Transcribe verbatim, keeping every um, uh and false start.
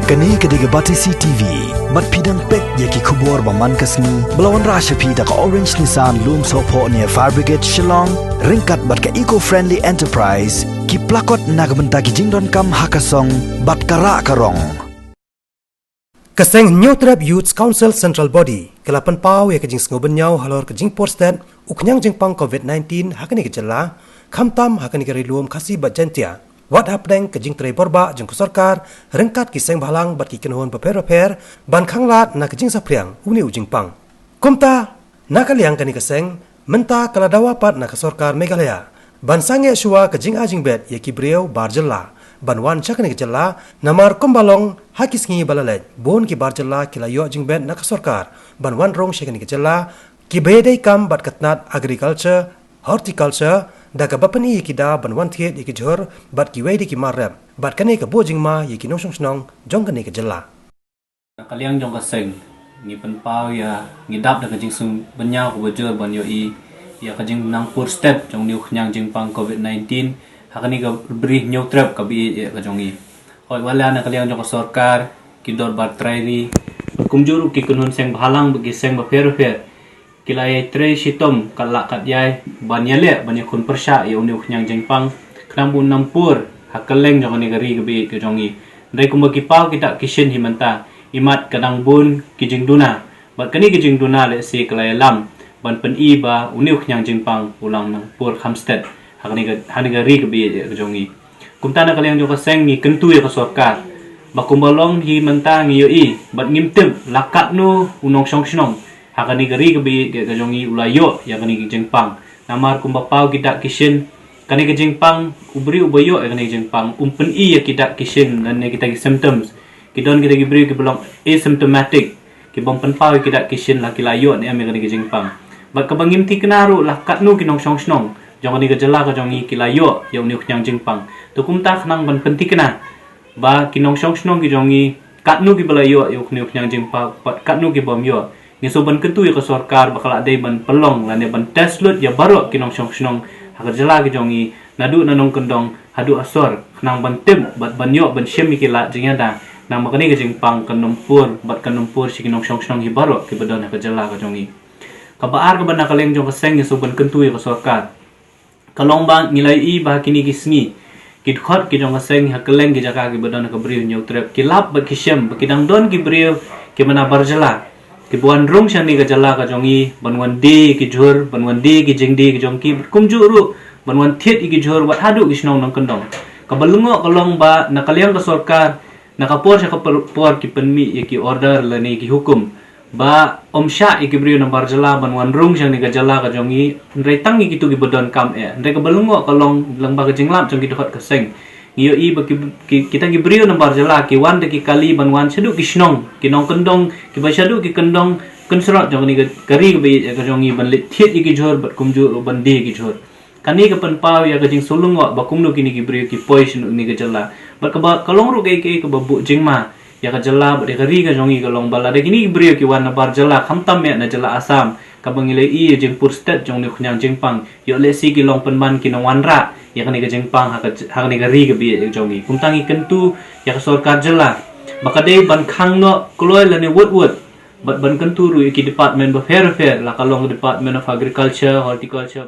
Kane ka dei ka Batesi T V. Bad phi dang peit ïa ki khubor ba man ka sngi ba la wanrah sha phi da ka Orange Nissan Lumsohphoh near Fire Brigade Shillong, ryngkat bad ka Eco Friendly Enterprise, ki plakot na ka bynta ki jingdonkam ha ka song bad ka rah ka rong. Ka seng Hynñiewtrep Youth Council Central Body ka la pynpaw ïa ka jingsngewbynñiaw halor ka jingpur stet u khñiang jingpang COVID nineteen ha kane ka jylla, khamtam ha kane ka ri lum Khasi bad Jaintia. Wat hapdeng ka jingtrei borbah jong ka sorkar ryngkat ki seng bhalang bad ki kynhun bapher bapher ban khanglad na ka jingsaphriang une u jingpang. Kumta, na ka liang kane ka seng, mynta ka la dawa pat na ka sorkar Meghalaya ban sangeh shuwa ka jingai jingbet ïa ki briew bar jylla ban wan sha kane ka jylla, namar kumba long ha ki sngi ba la leit, bun ki bar jylla ki la ïoh jingbet na ka sorkar ban wan rung sha kane ka jylla, kiba ïadei kam bad ka tnat agriculture, horticulture, da kaba pyni ïa ki da ban wan thied ïa ki jhur bad kiwei de ki mar rep, bad kane ka buh jingma ïa ki nongshong shnong jong kane ka jylla. Na ka liang jong ka seng, ngi pynpaw ïa, ngi dap da ka jingsngewbynñiaw kaba jur ban ïohi ïa ka jingnang pur stet jong une u khñiang jingpang COVID nineteen ha kane ka Bri Hynñiewtrep kaba ïeit ïa ka jong ngi. Hooid, wat la na ka liang jong ka sorkar, ki dorbar trai ri, kumjuh ruh ki kynhun seng bhalang bad ki seng bapher bapher, ki la ïai trei shitom kat lak kat ïai ban ïaleh ban ïakhun pyrshah ïa une u khñiang jingpang, khnang ba un nang pur ha kylleng jong kane ka ri kaba ïeit ka jong ngi. Hynrei kumba ki paw ki dak ki shin hi mynta, imat ka dang bun ki jingduna, bad kane ka jingduna lehse ka la ïalam ban pyni ba une u khñiang jingpang u la nang pur kham stet ha kane ka, ha kane ka ri kaba ïeit ka jong ngi. Kumta na ka liang jong ka seng ngi kyntu ïa ka sorkar ba kumba long hi mynta ngi ïohi bad ngim tip la katno u nongshong shnong ha kane ka ri kaba ïeit ka jong ngi u la ïoh ïa kane ka jingpang. Namar kumba paw ki dak ki shin, kane ka jingpang, u briew uba ïoh ïa kane ka jingpang um pyni ïa ki dak ki shin lane kita ki symptoms, ki don kita ki briew kiba long asymptomatic, ki bym pynpaw ïa ki dak ki shin la ki la ïoh ne em ïa kane ka jingpang. Bad kaba ngim thikna ruh la katno ki nongshong shnong jong kane ka jylla ka jong ngi ki la ïoh ïa une u khñiang jingpang. To kumta khnang ban pynthikna ba ki nongshong shnong ki jong ngi katno kiba la ïoh ïa une u khñiang jingpang bad katno ki bym ïoh, ngi sngewbha ban kyntu ïa ka sorkar ba ka la dei ban pynlong lane ban test lut ïa baroh ki nongshong shnong ha ka jylla ka jong ngi, naduh na nongkyndong haduh ha sor, khnang ban tip bad ban ïoh ban shim ïa ki lad jingïada, namar kane ka jingpang kan ym pur bad kan ym pur sha ki nongshong shnong hi baroh kiba don ha ka jylla ka jong ngi. Kaba ar kaba na ka liang jong ka seng ngi sngewbha ban kyntu ïa ka sorkar, ka long ba ngi la ïohi ba ha kine ki sngi ki dkhot ki jong ka seng ha kylleng ki jaka kiba don ha ka Bri Hynñiewtrep ki lap bad ki shem ba ki dang don ki briew kiba na bar jylla kiba wan rung sha kane ka jylla ka jong ngi ban wan die ki jhur, ban wan die ki jingdie ki jong ki, bad kumjuh ruh ban wan thied ïa ki jhur wat haduh ki shnong nongkyndong. Kaba lyngngoh ka long ba na ka liang ka sorkar, na ka por sha ka por, por ki pynmih ïa ki order lane ki hukum ba ym shah ïa ki briew na bar jylla ban wan rung sha kane ka jylla ka jong ngi, hynrei tang ïa kito kiba donkam eh. Hynrei kaba lyngngoh ka long lyngba ka jinglap jong ki dkhot ka seng, ngi ïohi ba ki, ki, kita ki briew na bar jylla ki wan da ki kali ban wan shaduh ki shnong, ki nongkyndong kiba shaduh ki kyndong kynshrot jong kane ka, ka ri kaba ïeit ka jong ngi ban leit thied ïa ki jhur bad kumjuh ruh ban die ïa ki jhur. Kane ka pynpaw ïa ka jingsngewlyngngoh ba kumno kine ki briew ki poi sha kane ka jylla. Bad kaba ka long ruh kaei kaei kaba buh jingma ïa ka jylla bad ïa ka ri ka jong ngi ka long ba lada kine ki briew ki wan na bar jylla khamtam eh na jylla Assam, kaba ngi la ïohi ïa jingpur stet jong une u khñiang jingpang, ïoh lehse ki long pynban ki nongwanrah ïa kane ka jingpang ha ka, ha kane ka ri kaba ïeit ka jong ngi. Kumta ngi kyntu ïa ka sorkar jylla ba ka dei ban khang noh kloi lane wut wut bad ban kyntu ruh ïa ki department bapher bapher, la ka long Department of Agriculture, Horticulture.